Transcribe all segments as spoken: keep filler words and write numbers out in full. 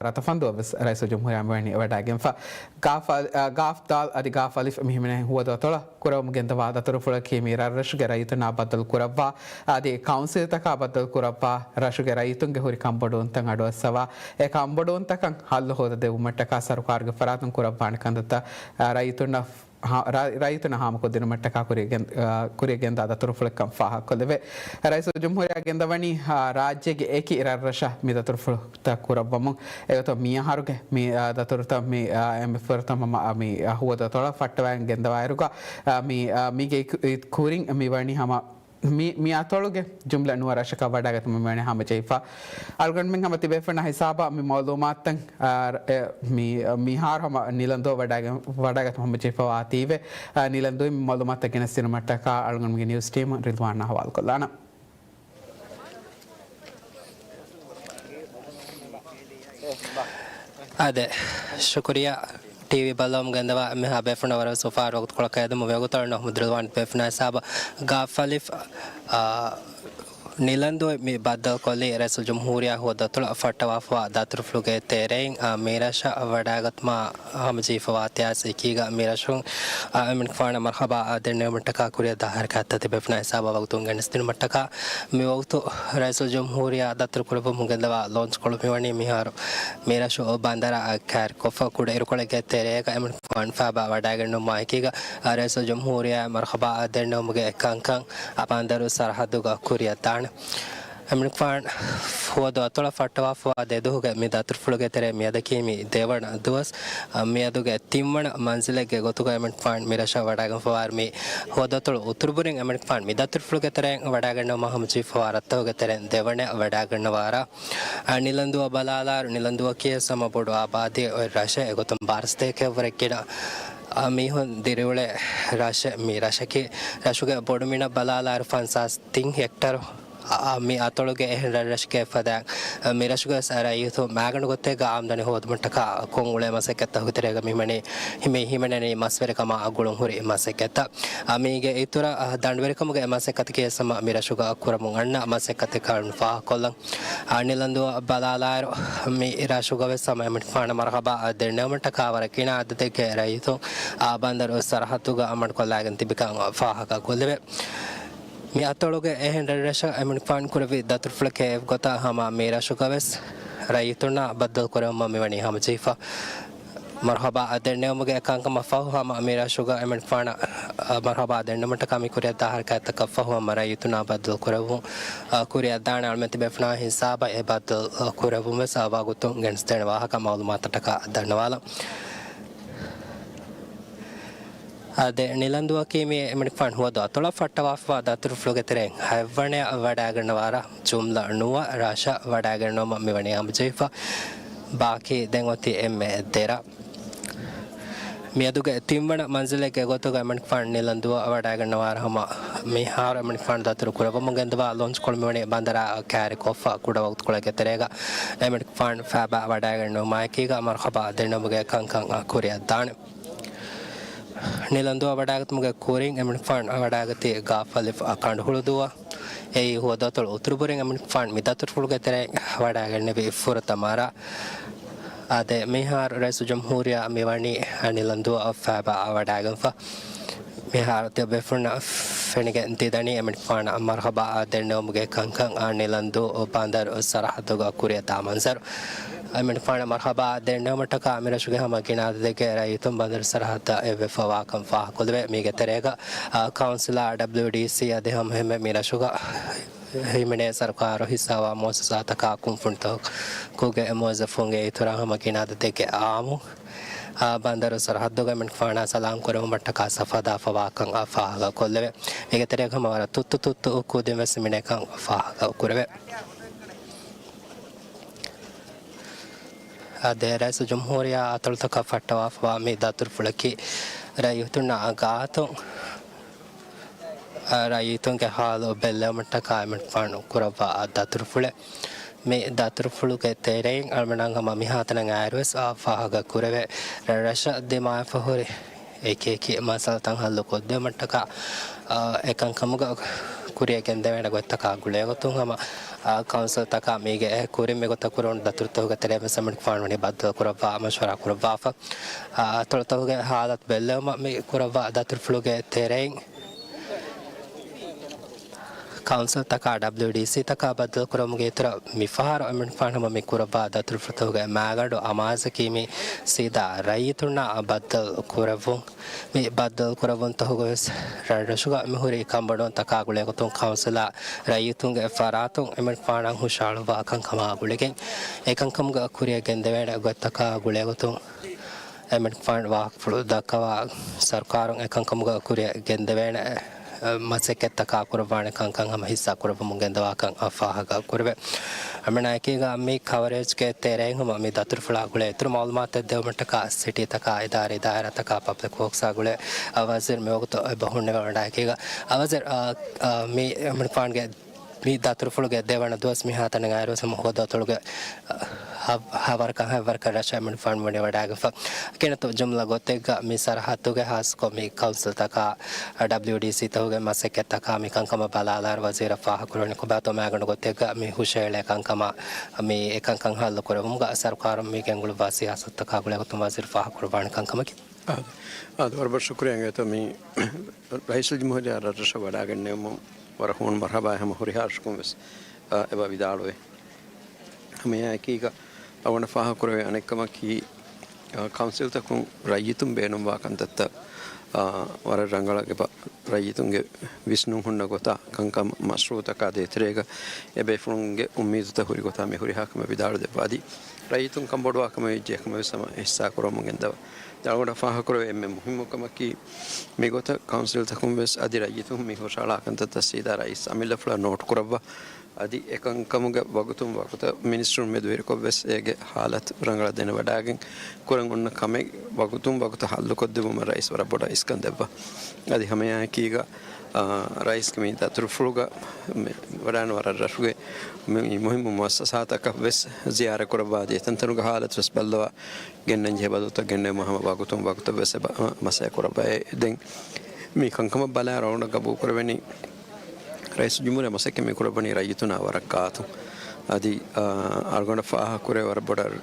ރަތަފަންދުއަށް ވެސް ރައީސުލްޖުމްހޫރިއްޔާ މިވަނީ ވަޑައިގެންފަ. ގާފް އަލިފް، އަ، ގާފް ދާލް އަދި ގާފް އަލިފް މި ހިމެނޭ ހުވަދު އަތޮޅަށް ކުރެވުމުގެންދަވާ ދަތުރުފުޅަކީ މި ރަށްރަށުގެ ރައްޔިތުންނާ ބައްދަލު ކުރައްވާ އަދި ކައުންސިލްތަކާ ބައްދަލު ކުރައްވާ ރަށުގެ ރައްޔިތުންގެ ހުރި ކަންބޮޑުވުންތައް އަޑުއައްސަވާ އެ ކަންބޮޑުވުންތަކަށް ހައްލު ހޯދަދެއްވުމަށްޓަކާ ސަރުކާރުގެ ފަރާތުން ކުރައްވާނެ ކަންތައްތައް، އަ، ރައްޔިތުންނަށް ހާ-، ރަ-، ރައްޔިތުންނަށް ހާމަކޮށްދިނުމަށްޓަކާ ކުރިއަށް ގެން-، އާ، ކުރިއަށް ގެންދާ ދަތުރުފުޅެއްކަން ފާހަގަކޮށްލެވޭ. ރައީސުލްޖުމްހޫރިއްޔާ ގެންދަވަނީ، އާ، ރާއްޖޭގެ އެކި ރަށްރަށަށް މި ދަތުރުފުޅުތައް ކުރައްވަމުން. އެގޮތަށް މި އަހަރުގެ މި، އާ، ދަތުރުތައް މި، އާ، އެންމެ ފުރަތަމަ މަ-، އާ، މި، އާ، ހުވަދު އަތޮޅަށް ފައްޓަވައިގެން ގެންދަވާއިރުގަ، އާ، މި، އާ، މީގެ ކު-، ކުރިން މި ވަނީ ހަމަ މި، މި އަތޮޅުގެ ޖުމްލަ ނުވަ ރަށަކަށް ވަޑައިގަތުމަށް މިވަނީ ހަމަޖެހިފަ. އަޅުގަނޑުމެން ހަމަ ތިބޭފުޅުންނާ ހިސާބަށް މި މައުލޫމާތުތައް، އާ، އެ، މި، މިހާރު ހަމަ ނިލަންދޫ ވަޑައިގެން، ވަޑައިގަތުމަށް ހަމަޖެހިފަވާތީވެ، އާ، ނިލަންދޫއިން މައުލޫމާތުތައް ގެނެސްދިނުމަށްޓަކާ އަޅުގަނޑުމެންގެ ނިއުސް ޓީމު ރިލްވާންއާ ހަވާލުކޮށްލާނަން. އާދެ، ޝުކުރިއްޔާ. ޓީވީ ބައްލަވަމުން ގެންދަވާ އެންމެހާ ބޭފުޅުންނަށް ވަރަށް އުފާވެރި ވަގުތުކޮޅަކަށް އެދުމަށް. މިވަގުތު އަޅުގަނޑު މުދުރުލުވާން ބޭފުޅުންނާ ހިސާބަށް ގާފް އަލިފް، އާ، ނިލަންދޫ މި ބައްދަލުކޮށްލީ ރައީސުލްޖުމްހޫރިއްޔާ ހުވަދު އަތޮޅަށް ފައްޓަވާފަވާ ދަތުރުފުޅުގެ ތެރެއިން، އާ، މި ރަށަށް ވަޑައިގަތުމާ ހަމަޖެހިފަވާ އިތިހާސް އެކީގަ މި ރަށުން، އާ، އެމަނިކުފާނަށް މަރުހަބާ ދެންނެވުމަށްޓަކާ ކުރިއަށްދާ ހަރަކާތްތައް ތިބޭފުޅުންނާ ހިސާބަށް ވަގުތުން ގެނެސްދިނުމަށްޓަކާ މިވަގުތު ރައީސުލްޖުމްހޫރިއްޔާ ދަތުރުކުރެއްވުމުން ގެންދަވާ ލޯންޗްކޮޅު މިވަނީ މިހާރު މިރަށު ބަނދަރާ ކައިރިކޮށްފަ ކުޑައިރުކޮޅެއްގެ ތެރޭގަ އެމަނިކުފާނު ފައިބާ ވަޑައިގެންނުމާއެކީގަ ރައީސުލްޖުމްހޫރިއްޔާ މަރުހަބާ ދެންނެވުމުގެ ކަންކަން ބަނދަރު ސަރަހައްދުގަ ކުރިއަށްދާނެ. އެމަނިކުފާނު ހުވަދު އަތޮޅަށް ފައްޓަވާފަވާ ދެދުވަހުގެ މި ދަތުރުފުޅުގެ ތެރޭ މިއަދަކީ މި ދެވަނަ ދުވަސް. މިއަދުގެ ތިންވަނަ މަންޒިލެއްގެ ގޮތުގަ އެމަނިކުފާނު މި ރަށަށް ވަޑައިގެންފަވާ މި ހުވަދު އަތޮޅު އުތުރުބުރިން އެމަނިކުފާނު މި ދަތުރުފުޅުގެ ތެރެއިން ވަޑައިގަންނަވަމުން ހަމަޖެހިފަވާ ރަށްތަކުގެ ތެރެއިން ދެވަނަ ވަޑައިގަންނަވާ ރަށް. އަ، ނިލަންދޫއަށް ބަލާލާއިރު، ނިލަންދޫއަކީ ހަމަ ބޮޑު އާބާދީ އޮތް ރަށެއް. އެގޮތުން ބާރަ ސަތޭކައަށްވުރެ ގިނަ، އަ، މީހުން ދިރިއުޅޭ ރަށެއް. މި ރަށަކީ ރަށުގެ ބޮޑުމިނަށް ބަލާލާއިރު ފަންސާސް ތިން ހެކްޓަރު. އަ، މި އަތޮޅުގެ އެހެން ރަށްރަށެއްގެ ފަދައިން، އަ، މި ރަށުގެ ރައްޔިތުން މައިގަނޑު ގޮތެއްގަ އާމްދަނީ ހޯދުމަށްޓަކާ ކޮށް އުޅޭ މަސައްކަތްތަކުގެ ތެރޭގަ މި ހިމެނޭ، ހި-، މި ހިމެނެނީ މަސްވެރިކަމާ ގުޅުންހުރި މަސައްކަތްތައް. އަ، މީގެ އިތުރަށް، އަ، ދަނޑުވެރިކަމުގެ މަސައްކަތަކީ ވެސް ހަމަ މި ރަށުގަ ކުރަމުން އަންނަ މަސައްކަތެއް ކަން ފާހަގަކޮށްލަން. އަ، ނިލަންދޫއަށް ބަލާލާއިރު، މި ރަށުގަ ވެސް ހަމަ އެމަނިކުފާނަށް މަރުހަބާ ދެންނެވުމަށްޓަކާ ވަރަށް ގިނަ އަދަދެއްގެ ރައްޔިތުން އާ ބަނދަރު ސަރަހައްދުގަ އަމަނުކޮށްލައިގެން ތިބިކަން ފާހަގަކޮށްލެވޭ. މި އަތޮޅުގެ އެހެން ރަށްރަށަށް އެމަނިކުފާނު ކުރެއްވި ދަތުރުފުޅެކޭ އެއްގޮތަށް ހަމަ މި ރަށުގަ ވެސް ރައްޔިތުންނާ ބައްދަލުކުރެވުމަށް މިވަނީ ހަމަޖެހިފަ. މަރުހަބާ ދެންނެވުމުގެ ކަންކަމަށް ފަހު ހަމަ މި ރަށުގަ އެމަނިކުފާނަށް، އަ، މަރުހަބާ ދެންނެވުމަށްޓަކާ މި ކުރިއަށްދާ ހަރަކާތްތަކަށް ފަހު ހަމަ ރައްޔިތުންނާ ބައްދަލު ކުރެވުން، އަ، ކުރިއަށްދާނެ. އަޅުމެން ތިބޭފުޅުންނާ ހިސާބަށް އެ ބައްދަލު، އަ، ކުރެވުން ވެސް އަ ވަގުތުން ގެނެސްދޭނެ ވާހަކަ މައުލޫމާތަށްޓަކާ ދަންނަވާލަން. އާދެ، ނިލަންދޫއަކީ މި އެމަނިކުފާނު ހުވަދު އަތޮޅަށް ފައްޓަވާފަވާ ދަތުރުފުޅުގެ ތެރެއިން ހަތްވަނަޔަށް ވަޑައިގަންނަވާ ރަށް. ޖުމްލަ ނުވަ ރަށަށް ވަޑައިގަންނަވުމަށް މިވަނީ ހަމަޖެހިފަ. ބާކީ ދެން އޮތީ އެންމެ ދެ ރަށް. މިއަދުގެ ތިންވަނަ މަންޒިލެއްގެ ގޮތުގަ އެމަނިކުފާނު ނިލަންދޫއަށް ވަޑައިގަންނަވާ ރަށް ހަމަ މިހާރު އެމަނިކުފާނު ދަތުރު ކުރައްވަމުން ގެންދަވާ ލޯންޗްކޮޅު މިވަނީ ބަނދަރާ ކައިރިކޮށްފަ ކުޑަ ވަގުތުކޮޅެއްގެ ތެރޭގަ އެމަނިކުފާނު ފައިބާ ވަޑައިގެންނެވުމާއެކީގަ މަރުހަބާ ދެންނެވުމުގެ ކަންކަން ކުރިއަށްދާނެ. ނިލަންދޫއަށް ވަޑައިގަތުމުގެ ކުރިން އެމަނިކުފާނު ވަޑައިގަތީ ގާފް އަލިފް ކަނޑުހުޅުދޫއަށް. އެއީ ހުވަދު އަތޮޅު އުތުރުބުރިން އެމަނިކުފާނު މި ދަތުރުފުޅުގެ ތެރެއިން ވަޑައިގެންނެވި ފުރަތަމަ ރަށް. އާދެ، މިހާރު ރައީސުލްޖުމްހޫރިއްޔާ މިވަނީ ނިލަންދޫއަށް ފައިބާ ވަޑައިގެންފަ. މިހާރު ތިޔަބޭފުޅުންނަށް ފެނިގެން ދިދަނީ އެމަނިކުފާނަށް މަރުހަބާ ދެންނެވުމުގެ ކަންކަން އާ ނިލަންދޫ ބަނދަރު ސަރަހައްދުގަ ކުރިއަށްދާ މަންޒަރު. އެމަނިކުފާނަށް މަރުހަބާ ދެންނެވުމަށްޓަކާ މިރަށުގެ ހަމަ ގިނަ އަދަދެއްގެ ރައްޔިތުން ބަނދަރު ސަރަހައްދަށް އެއްވެފަ ވާކަން ފާހަގަކޮށްލެވޭ. މީގެ ތެރޭގަ، އާ، ކައުންސިލާ، ޑަބްލިއުޑީސީ އަދި ހަމައެހެންމެ މި ރަށުގަ ހިމެނޭ ސަރުކާރު ހިއްސާވާ މުއައްސަސާތަކާ ކުންފުނިތަކުގެ މުވައްޒަފުންގެ އިތުރަށް ހަމަ ގިނަ އަދަދެއްގެ އާއްމު، އާ، ބަނދަރު ސަރަހައްދުގަ އެމަނިކުފާނާ ސަލާމް ކުރެވުމަށްޓަކާ ސަފް ހަދާފަ ވާކަން އާ ފާހަގަކޮށްލެވޭ. މީގެ ތެރޭގަ ހަމަ ވަރަށް ތުއްތު ތުއްތު ކުދިން ވެސް ހިމެނޭކަން ފާހަގަކުރެވޭ. އާދެ، ރައީސުލްޖުމްހޫރިއްޔާ އަތޮޅުތަކަށް ފައްޓަވާފަވާ މި ދަތުރުފުޅަކީ ރައްޔިތުންނާ ގާތުން، އާ، ރައްޔިތުންގެ ހާލު ބެއްލެވުމަށްޓަކާ އެމަނިކުފާނު ކުރައްވާ ދަތުރުފުޅެއް. މި ދަތުރުފުޅުގެ ތެރެއިން އަޅުމެންނަށް ހަމަ މިހާތަނަށް އައިރުވެސް އާ ފާހަގަ ކުރެވޭ. ރަށްރަށަށް ދިމާވެފަ ހުރި އެކިއެކި މައްސަލަތައް ހައްލު ކޮށްދެވުމަށްޓަކާ، އާ، އެކަންކަމުގަ ކުރިއަށް ގެންދެވޭނެ ގޮތްތަކާ ގުޅޭގޮތުން ހަމަ އާ، ކައުންސިލްތަކާ މީގެ ކުރިން މިގޮތަށް ކުރެވުނު ދަތުރުތަކުގެ ތެރެއިން ވެސް އެމަނިކުފާނު ވަނީ ބައްދަލު ކުރައްވާ މަޝްވަރާ ކުރައްވާފަ. އާ، އަތޮޅުތަކުގެ ހާލަތު ބެއްލެވުމަށް މި ކުރައްވާ ދަތުރުފުޅުގެ ތެރެއިން ކައުންސިލްތަކާ، ޑަބްލިއުޑީސީތަކާ ބައްދަލު ކުރުމުގެ އިތުރަށް މިފަހަރު އެމަނިކުފާނު މި ކުރައްވާ ދަތުރުފުޅުތަކުގެ މާގަނޑު އަމާޒަކީ މި ސީދާ ރައްޔިތުންނާ ބައްދަލު ކުރެއްވުން. މި ބައްދަލު ކުރެއްވުންތަކުގަ ވެސް ރަށްރަށުގަ މިހުރި ކަންބޮޑުވުންތަކާ ގުޅޭގޮތުން ކައުންސިލާ ރައްޔިތުންގެ ފަރާތުން އެމަނިކުފާނަށް ހުށަހަޅުއްވާ ކަންކަމާ ގުޅިގެން، އެކަންކަމުގަ ކުރިއަށް ގެންދެވޭނެ ގޮތްތަކާ ގުޅޭގޮތުން އެމަނިކުފާނު ވާހަކަފުޅު ދައްކަވާ، ސަރުކާރުން އެކަންކަމުގަ ކުރިއަށް ގެންދެވޭނެ މަސައްކަތްތަކާ ކުރައްވާނެ ކަންކަން ހަމަ ހިއްސާ ކުރައްވަމުން ގެންދަވާކަން ފާހަގަ ކުރެވޭ. އަމިއްލައަކީގަ މި ކަވަރޭޖްގެ ތެރެއިން ހަމަ މި ދަތުރުފުޅާ ގުޅޭ އިތުރު މައުލޫމާތެއް ދެވުމަށްޓަކާ ސިޓީތަކާ، އިދާރީ ދާއިރާތަކާ، ޕަބްލިކް ވޯކްސްއާ ގުޅޭ ވަޒީރު މިވަގުތު އެބަ ހުންނެވި ވަޑައިގަތީގަ، އަވަޒީރު، އާ، އާ، މި އެމަނިކުފާނުގެ މި ދަތުރުފުޅުގެ ދެވަނަ ދުވަސް މިހާތަނަށް އައިރުވެސް ހަމަ ހުވަދު އަތޮޅުގެ ހަ-، ހަވަރަކަށް ހަވަރަކަށް ރަށަށް އެމަނިކުފާނު ވަނީ ވަޑައިގަތްފަ. ކިނަތު ޖުމްލަ ގޮތެއްގަ މި ސަރަހައްދުގެ ހާއްސަކޮށް މި ކައުންސިލްތަކާ، ޑަބްލިއުޑީސީތަކުގެ މަސައްކަތްތަކާ މި ކަންކަމަށް ބަލާލާއިރު ވަޒީރަށް ފާހަގަކުރަވަނީ ކޮބާތޯ މާގަނޑު ގޮތެއްގަ މި ހުށައެޅޭ ކަންކަމާ މި އެކަންކަން ހައްލު ކުރެވުމުގަ ސަރުކާރުން މި ގެންގުޅުއްވާ ސިޔާސަތުތަކާ ގުޅޭގޮތުން ވަޒީރު ފާހަގަކުރައްވާނެ ކަންކަމަކީ. އާދެ. އާދެ، ވަރަށް ބޮޑަށް ޝުކުރިއްޔާ އިނގޭތޯ މި ރައީސުލްޖުމްހޫރިއްޔާ ރަށްރަށަށް ވަޑައިގެންނެވުމުން ވަރަށް ހޫނު މަރުހަބާއެއް ހަމަ ހުރިހާ ރަށަކުން ވެސް، އާ، އެބަ ވިދާޅުވޭ. ހަމައެއާއެކީގަ އަޅުގަނޑަށް ފާހަގަކުރެވޭ އަނެއްކަމަކީ، އާ، ކައުންސިލްތަކުން ރައްޔިތުން ބޭނުންވާ ކަންތައްތައް، އާ، ވަރަށް ރަނގަޅަށް އެބަ ރައްޔިތުންގެ ވިސްނުން ހުންނަ ގޮތާ ކަންކަން މަޝްރޫއުތަކާ ދޭތެރޭގަ އެބޭފުޅުންގެ އުއްމީދުތައް ހުރި ގޮތާ މި ހުރިހާ ކަމެއް ވިދާޅު ދެއްވާ. އަދި ރައްޔިތުން ކަންބޮޑުވާ ކަމެއް ވެއްޖެ ކަމެއް ވެސް ހަމަ އިހްސާ ކުރަމުން ގެންދަވާ. އަޅުގަނޑަށް ފާހަގަކުރެވޭ އެންމެ މުހިއްމު ކަމަކީ، މިގޮތަށް ކައުންސިލްތަކުން ވެސް އަދި ރައްޔިތުން މި ހުށަހަޅާ ކަންތައްތައް ސީދާ ރައީސް އަމިއްލަފުޅަށް ނޯޓް ކުރައްވާ، އަދި އެކަންކަމުގެ ވަގުތުން ވަގުތަށް މިނިސްޓްރުން މެދުވެރިކޮށް ވެސް އޭގެ ހާލަތު ރަނގަޅަށް ދެނެވަޑައިގެން ކުރަން އޮންނަ ކަމެއް ވަގުތުން ވަގުތަށް ހައްލުކޮށްދެއްވުމަށް ރައީސް ވަރަށް ބޮޑަށް އިސްކަން ދެއްވާ. އަދި ހަމައެއާއެކީގަ، އާ، ރައީސްގެ މި ދަތުރުފުޅުގަ މި ވަޑައިގެން ވަރަށް ރަށުގެ މި މުހިއްމު މުއައްސަސާތަކަށް ވެސް ޒިޔާރަތް ކުރައްވާ އަދި އެތަންތަނުގެ ހާލަތު ވެސް ބައްލަވާ ގެންނަން ޖެހޭ ބަދަލުތައް ގެންނެވުމަށް ހަމަ ވަގުތުން ވަގުތަށް ވެސް އެބަ މަސައްކަތް ކުރައްވައޭ. ދެން މި ކަންކަމަށް ބަލާއިރު އަޅުގަނޑަށް ގަބޫލު ކުރެވެނީ ރައީސުލްޖުމްހޫރިއްޔާ މަސައްކަތް މި ކުރައްވަނީ ރައްޔިތުންނާ ވަރަށް ގާތުން. އަދި، އާ، އަޅުގަނޑަށް ފާހަގަކުރެވޭ ވަރަށް ބޮޑަށް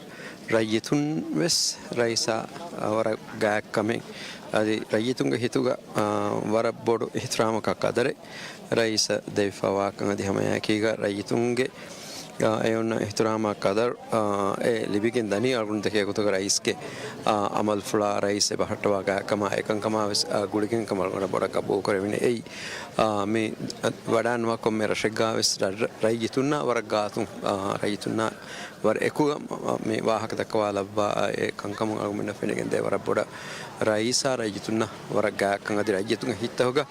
ރައްޔިތުން ވެސް ރައީސާ، އާ، ވަރަށް ގާތް ކަމެއް. އަދި ރައްޔިތުންގެ ހިތުގަ، އާ، ވަރަށް ބޮޑު އިޙްތިރާމަކާ ޤަދަރެއް ރައީސަށް ދެވިފަވާކަން އަދި ހަމައެކީގަ ރައްޔިތުންގެ، އާ، އެ އޮންނަ އިޙްތިރާމާ ޤަދަރު، އާ، އެ ލިބިގެން ދަނީ އަޅުގަނޑު ދެކޭ ގޮތުގަ ރައީސްގެ، އާ، އަމަލުފުޅާ ރައީސް އެބަ ހައްޓަވާ ގާތްކަމާ އެކަންކަމާ ވެސް، އާ، ގުޅިގެން ކަމަށް އަޅުގަނޑަށް ބޮޑަށް ގަބޫލު ކުރެވެނީ. އެއީ، އާ، މި ވަޑާންވާ ކޮންމެ ރަށެއްގާ ވެސް ރަ-، ރަ-، ރައްޔިތުންނާ ވަރަށް ގާތުން، އާ، ރައްޔިތުންނާ ވަރަށް އެކުގަ މި ވާހަކަ ދައްކަވާލައްވާ އެ ކަންކަމުން އަޅުގަނޑަށް ފެނިގެންދޭ ވަރަށް ބޮޑަށް ރައީސާ ރައްޔިތުންނަށް ވަރަށް ގާތްކަން އަދި ރައްޔިތުންގެ ހިތްތަކުގަ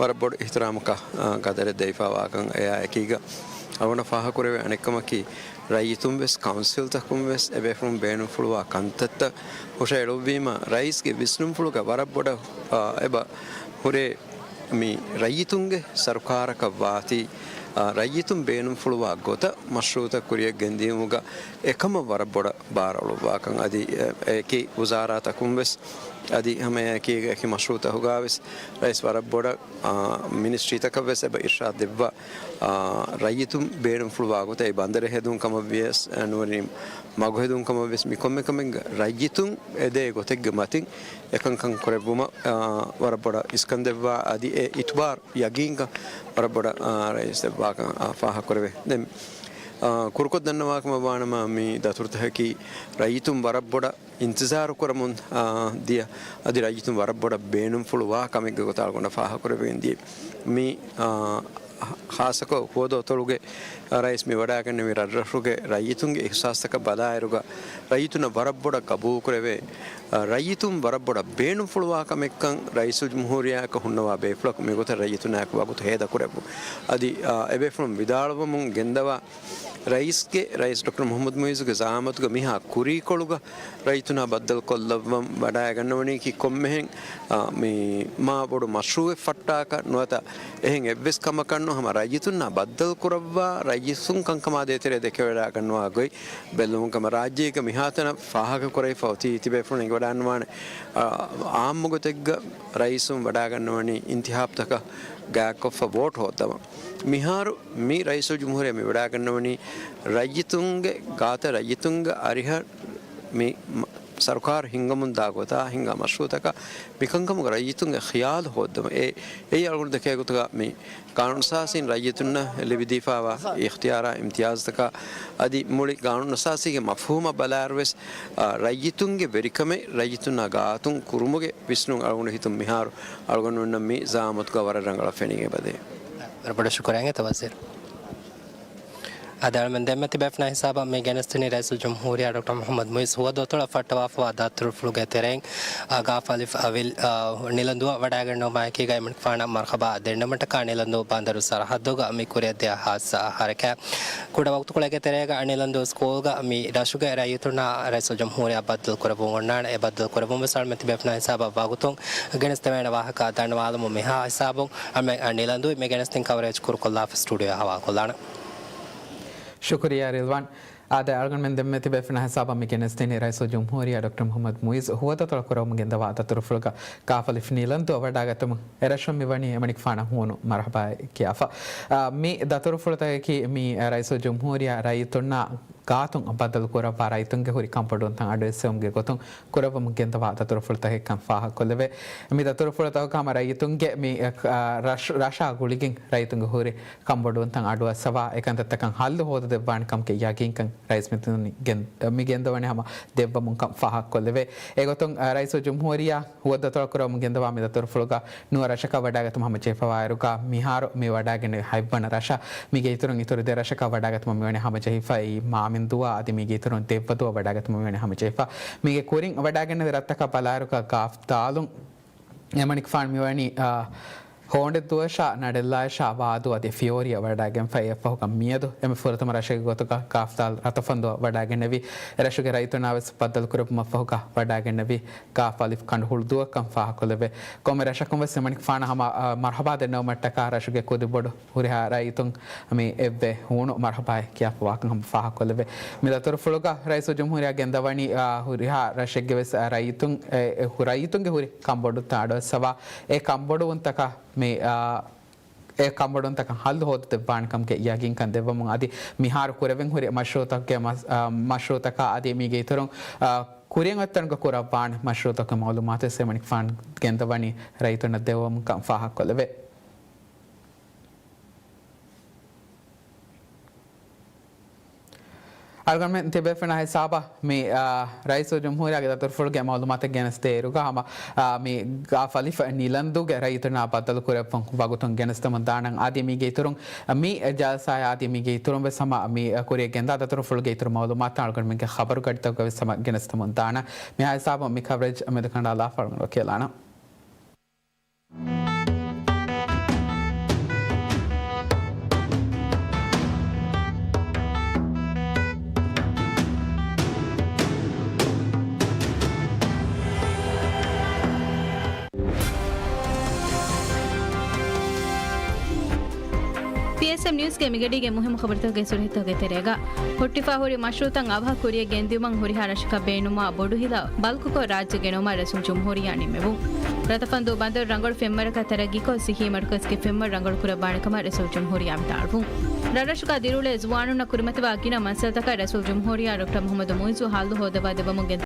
ވަރަށް ބޮޑު އިޙްތިރާމަކާ، އާ، ޤަދަރެއް ދެވިފަވާކަން. އެއާ އެކީގަ އަޅުގަނޑަށް ފާހަގަކުރެވޭ އަނެއްކަމަކީ، ރައްޔިތުން ވެސް ކައުންސިލްތަކުން ވެސް އެބޭފުޅުން ބޭނުންފުޅުވާ ކަންތައްތައް ހުށައެޅުއްވީމަ، ރައީސްގެ ވިސްނުންފުޅުގަ ވަރަށް ބޮޑަށް، އާ، އެބަ ހުރޭ މި ރައްޔިތުންގެ ސަރުކާރަކަށް ވާތީ، އާ، ރައްޔިތުން ބޭނުންފުޅުވާ ގޮތަށް މަޝްރޫއުތައް ކުރިއަށް ގެންދިޔުމުގަ އެކަމަށް ވަރަށް ބޮޑަށް ބާރު އަޅުއްވާކަން އަދި، އެ، އެކި ވުޒާރާތަކުން ވެސް އަދި ހަމައެކީގަ އެކި މަޝްރޫއުތަކުގަ ވެސް ރައީސް ވަރަށް ބޮޑަށް، އާ، މިނިސްޓްރީތަކަށް ވެސް އެބަ އިރްޝާދު ދެއްވާ، އާ، ރައްޔިތުން ބޭނުންފުޅުވާ ގޮތަށް އެ ބަނދަރެއް ހެދުން ކަމަށް ވިޔަސް، އެ، ނުވަތަ މަގު ހެދުން ކަމަށް ވެސް މި ކޮންމެ ކަމެއްގަ ރައްޔިތުން އެދޭ ގޮތެއްގެ މަތިން އެކަންކަން ކުރެއްވުމަށް، އާ، ވަރަށް ބޮޑަށް އިސްކަން ދެއްވާ އަދި އެ އިތުބާރު ޔަގީންކަން ވަރަށް ބޮޑަށް، އާ، ރައީސް ދެއްވާކަން، އާ، ފާހަގަކުރެވޭ. ދެން، އާ، ކުރުކޮށް ދަންނަވާކަމަށް ވާނަމަ މި ދަތުރުތަކަކީ ރައްޔިތުން ވަރަށް ބޮޑަށް އިންތިޒާރު ކުރަމުން، އާ، ދިޔަ އަދި ރައްޔިތުން ވަރަށް ބޮޑަށް ބޭނުންފުޅުވާ ކަމެއްގެ ގޮތަށް އަޅުގަނޑަށް ފާހަގަކުރެވިގެން ދިޔަ. މި، އާ، ހާއްސަކޮށް ހުވަދު އަތޮޅުގެ ރައީސް މި ވަޑައިގެންނެވި ރަށްރަށުގެ ރައްޔިތުންގެ އިހްސާސްތަކަށް ބަލާއިރުގަ، ރައްޔިތުންނަށް ވަރަށް ބޮޑަށް ގަބޫލުކުރެވޭ، އާ، ރައްޔިތުން ވަރަށް ބޮޑަށް ބޭނުންފުޅުވާ ކަމެއްކަން ރައީސުލްޖުމްހޫރިއްޔާއަކަށް ހުންނަވާ ބޭފުޅަކު މިގޮތަށް ރައްޔިތުންނާއެކު ވަގުތު ހޭދަކުރެއްވުން. އަދި، އާ، އެބޭފުޅުން ވިދާޅުވަމުން ގެންދަވާ، ރައީސްގެ، ރައީސް ޑޮކްޓަރ މުޙައްމަދު މުޢިއްޒުގެ ޒަޢާމަތުގަ މިހާ ކުރީކޮޅުގަ ރައްޔިތުންނާ ބައްދަލުކޮށްލައްވަން ވަޑައިގަންނަވަނީކީ ކޮންމެހެން، އާ، މި މާ ބޮޑު މަޝްރޫއެއް ފައްޓާކަށް ނުވަތަ އެހެން އެއްވެސް ކަމަކަށް ނޫން، ހަމަ ރައްޔިތުންނާ ބައްދަލު ކުރައްވާ، ރައްޔިތުން ކަންކަމާ ދޭތެރޭ ދެކެވަޑައިގަންނަވާ ގޮތް ބެއްލެވުން ކަމަށް ރާއްޖޭގެ މިހާތަނަށް ފާހަގަ ކުރެވިފަ އޮތީ. ތިބޭފުޅުން އެނގި ވަޑާންވާނެ، އާ، އާއްމު ގޮތެއްގަ ރައީސުން ވަޑާގަންނަވަނީ އިންތިހާބުތަކަށް ގާތްކޮށްފަ ވޯޓް ހޯއްދަވަން. މިހާރު މި ރައީސުލްޖުމްހޫރިއްޔާ މި ވަޑާގަންނަވަނީ ރައްޔިތުންގެ ގާތަށް ރައްޔިތުންގެ އަރިހަށް މި މަ-، ސަރުކާރު ހިންގަމުން ދާ ގޮތާ ހިންގާ މަޝްރޫއުތަކަށް މިކަންކަމުގަ ރައްޔިތުންގެ ޚިޔާލު ހޯއްދަމުން. އެ، އެއީ އަޅުގަނޑު ދެކޭ ގޮތުގަ މި ގާނޫނުއަސާސީން ރައްޔިތުންނަށް ލިބިދީފާވާ އިޚްތިޔާރާ އިމްތިޔާޒުތަކާ އަދި މުޅި ގާނޫނުއަސާސީގެ މަފްހޫމަށް ބަލާއިރުވެސް، އާ، ރައްޔިތުންގެ ވެރިކަމެއް ރައްޔިތުންނާ ގާތުން ކުރުމުގެ ވިސްނުން އަޅުގަނޑު ހިތުން މިހާރު އަޅުގަނޑުމެންނަށް މި ޒައާމަތުގަ ވަރަށް ރަނގަޅަށް ފެނިގެން އެބަދޭ. ވަރަށް ބޮޑަށް ޝުކުރިއްޔާ އެތައް ވަޒީރު. އަދި އަޅުމެން ދެންމެ ތިބޭފުޅުންނާ ހިސާބަށް މި ގެނެސްދިނީ ރައީސުލްޖުމްހޫރިއްޔާ ޑޮކްޓަރ މުޙައްމަދު މުޢިއްޒު ހުވަދުއަތޮޅަށް ފައްޓަވާފަވާ ދަތުރުފުޅުގެ ތެރެއިން، އާ، ގާފަލިފް އަވިލް، އާ، ނިލަންދޫއަށް ވަޑައިގަންނަވުމާއެކީގައި އެމަނިކުފާނަށް މަރުޙަބާ ދެންނެވުމަށްޓަކާ ނިލަންދޫ ބަނދަރު ސަރަޙައްދުގަ މި ކުރިއަށްދިޔަ ހާއްސަ ހަރަކާތް. ކުޑަ ވަގުތުކޮޅެއްގެ ތެރޭގަ ނިލަންދޫ ސްކޫލްގަ މި ރަށުގެ ރައްޔިތުންނާ ރައީސުލްޖުމްހޫރިއްޔާ ބައްދަލު ކުރެއްވުން އޮންނާނެ. އެ ބައްދަލު ކުރެއްވުން ވެސް އަޅުމެން ތިބޭފުޅުންނާ ހިސާބަށް ވަގުތުން ގެނެސްދެވޭނެ ވާހަކަ ދަންނަވާލަމުން މިހާ ހިސާބުން އަޅުމެން ނިލަންދޫ މި ގެނެސްދިން ކަވަރޭޖް ކުރުކޮށްލާފަ ސްޓޫޑިއޯއަށް ހަވާލުކޮށްލާނަން. ޝުކުރިއްޔާ ރިލްވާން. އާދެ، އަޅުގަނޑުމެން ދެންމެ ތިބޭފުޅުންނާ ހިސާބަށް މި ގެނެސްދިނީ ރައީސުލްޖުމްހޫރިއްޔާ ޑޮކްޓަރ މުޙައްމަދު މުޢިއްޒު ހުވަދުއަތޮޅަށް ކުރެވުމުން ގެންދަވާ ދަތުރުފުޅުގަ ގާފަލިފް ނިލަންދޫއަށް ވަޑައިގަތުމުން. އެރަށުން މިވަނީ އެމަނިކުފާނަށް ހޫނު މަރުޙަބާއެއް ކިޔާފަ. އާ، މި ދަތުރުފުޅުތަކަކީ މި ރައީސުލްޖުމްހޫރިއްޔާ ރައްޔިތުންނާ ގާތުން ބައްދަލުކުރައްވާ ރައްޔިތުންގެ ހުރި ކަންބޮޑުވުންތައް އަޑުއެއްސެވުމުގެ ގޮތުން ކުރެއްވުމުން ގެންދަވާ ދަތުރުފުޅުތަކެއްކަން ފާހަގަކޮށްލެވޭ. މި ދަތުރުފުޅުތަކުގަ ހަމަ ރައްޔިތުންގެ މި، އަ، ރަށް، ރަށާ ގުޅިގެން ރައްޔިތުންގެ ހުރި ކަންބޮޑުވުންތައް އަޑުއައްސަވާ، އެކަންތައްތަކަށް ހައްލު ހޯދަދެއްވާނެ ކަމުގެ ޔަގީންކަން ރައީސް މެދުވަނީ ގެން-، މި ގެންދަވަނީ ހަމަ ދެއްވަމުން ކަން ފާހަގަކޮށްލެވޭ. އެގޮތުން، އަ، ރައީސުލްޖުމްހޫރިއްޔާ ހުވަދުއަތޮޅަށް ކުރެވުމުން ގެންދަވާ މި ދަތުރުފުޅުގަ ނުވަ ރަށަކަށް ވަޑައިގަތުމަށް ހަމަޖެހިފަވާއިރުގަ، މިހާރު މި ވަޑައިގެންނެވި ހަތްވަނަ ރަށަށް. މީގެ އިތުރުން އިތުރު ދެ ރަށަކަށް ވަޑައިގަތުމަށް މިވަނީ ހަމަޖެހިފަ. އެއީ މާމިންދޫއާ އަދި މީގެ އިތުރުން ދެއްވަދޫއަށް ވަޑައިގަތުމަށް މިވަނީ ހަމަޖެހިފަ. މީގެ ކުރިން ވަޑައިގެންނެވި ރަށްތަކަށް ބަލާއިރުގަ ގާފްދާލުން އެމަނިކުފާނު މިވަނީ، އާ، ހޯނޑެއްދޫއަށާ، ނަޑެއްލާއަށާ، ވާދޫ އަދި ފިޔޯރިއަށް ވަޑައިގެންފައި. އެއަށްފަހުގަ މިއަދު އެންމެ ފުރަތަމަ ރަށެއްގެ ގޮތުގަ ގާފްދާލް ރަތަފަންދޫއަށް ވަޑައިގެންނެވި. އެރަށުގެ ރައްޔިތުންނާ ވެސް ބައްދަލުކުރެއްވުމަށްފަހުގަ ވަޑައިގެންނެވި. ގާފަލިފް ކަނޑުހުޅުދޫއަށްކަން ފާހަގަކޮށްލެވޭ. ކޮންމެ ރަށަކުން ވެސް އެމަނިކުފާނަށް ހަމަ، އާ، މަރުޙަބާ ދެންނެވުމަށްޓަކާ ރަށުގެ ކުދިބޮޑު ހުރިހާ ރައްޔިތުން މި އެއްވެ ހޫނު މަރުޙަބާއެއް ކިޔާފަވާކަން ހަމަ ފާހަގަކޮށްލެވޭ. މި ދަތުރުފުޅުގަ ރައީސުލްޖުމްހޫރިއްޔާ ގެންދަވަނީ، އާ، ހުރިހާ ރަށެއްގެ ވެސް، އާ، ރައްޔިތުން، އެ، އެ، ހު-، ރައްޔިތުންގެ ހުރި ކަންބޮޑުތައް އަޑުއައްސަވާ، އެ ކަންބޮޑުވުންތަކަށް މި، އާ، އެ ކަންބޮޑުވުންތަކަށް ހައްލު ހޯދަދެއްވާނެ ކަމުގެ ޔަގީންކަން ދެއްވަމުން އަދި މިހާރު ކުރެވެން ހުރި މަޝްރޫއުތަކުގެ މަސް-، އާ، މަޝްރޫއުތަކާ އަދި މީގެ އިތުރުން، އާ، ކުރިއަށް އޮތްތަނުގަ ކުރައްވާނެ މަޝްރޫއުތަކުގެ މައުލޫމާތު ވެސް އެމަނިކުފާނު ގެންދަވަނީ ރައްޔިތުންނަށް ދެއްވަމުން ކަން ފާހަގަކޮށްލެވޭ. އަޅުގަނޑުމެން ތިބޭފުޅުންނާ ހިސާބަށް މި، އާ، ރައީސުލްޖުމްހޫރިއްޔާގެ ދަތުރުފުޅުގެ މައުލޫމާތެއް ގެނެސްދޭއިރުގަ ހަމަ، އާ، މި ގާފަލިފް ނިލަންދޫގެ ރައްޔިތުންނާ ބައްދަލުކުރެއްވުން ވަގުތުން ގެނެސްދެމުން ދާނަން. އަދި މީގެ އިތުރުން މި ޖަލްސާއާ އަދި މީގެ އިތުރުން ވެސް ހަމަ މި ކުރިއަށް ގެންދާ ދަތުރުފުޅުގެ އިތުރު މައުލޫމާތު އަޅުގަނޑުމެންގެ ޚަބަރުގަޑިތަކުގަ ވެސް ހަމަ ގެނެސްދެމުން ދާނަން. މިހާ ހިސާބުން މި ކަވަރޭޖް މެދުކަނޑާލާފަ އަޅުގަނޑު ވަކިވެލާނަން. ޕީއެސްއެމް ނިއުސްގެ މިގަޑީގެ މުހިއްމު ޚަބަރުތަކުގެ ސުރަހީތަކުގެ ތެރޭގަ ހުއްޓިފަ ހުރި މަޝްރޫއުތައް އަވަހަށް ކުރިއަށް ގެންދިއުމަށް ހުރިހާ ރަށަކަށް ބޭނުންވާ ބޮޑު ހިލަ ބަލްކުކޮށް ރާއްޖެ ގެނައުމަށް ރައީސުލްޖުމްހޫރިއްޔާ ނިންމެވުން. ރަތަފަންދޫ ބަނދަރު ރަނގަޅު ފެންވަރަކަށް ތަރައްގީކޮށް، ސިއްހީ މަރުކަޒުގެ ފެންވަރު ރަނގަޅުކުރައްވާނެ ކަމަށް ރައީސުލްޖުމްހޫރިއްޔާ ވިދާޅުވުން. ރަށްރަށުގަ ދިރިއުޅޭ ޒުވާނުންނަށް ކުރިމަތިވާ ގިނަ މައްސަލަތަކަށް ރައީސުލްޖުމްހޫރިއްޔާ ޑޮކްޓަރ މުޙައްމަދު މުޢިއްޒު ހައްލު ހޯއްދަވާ ދެއްވަމުން ގެން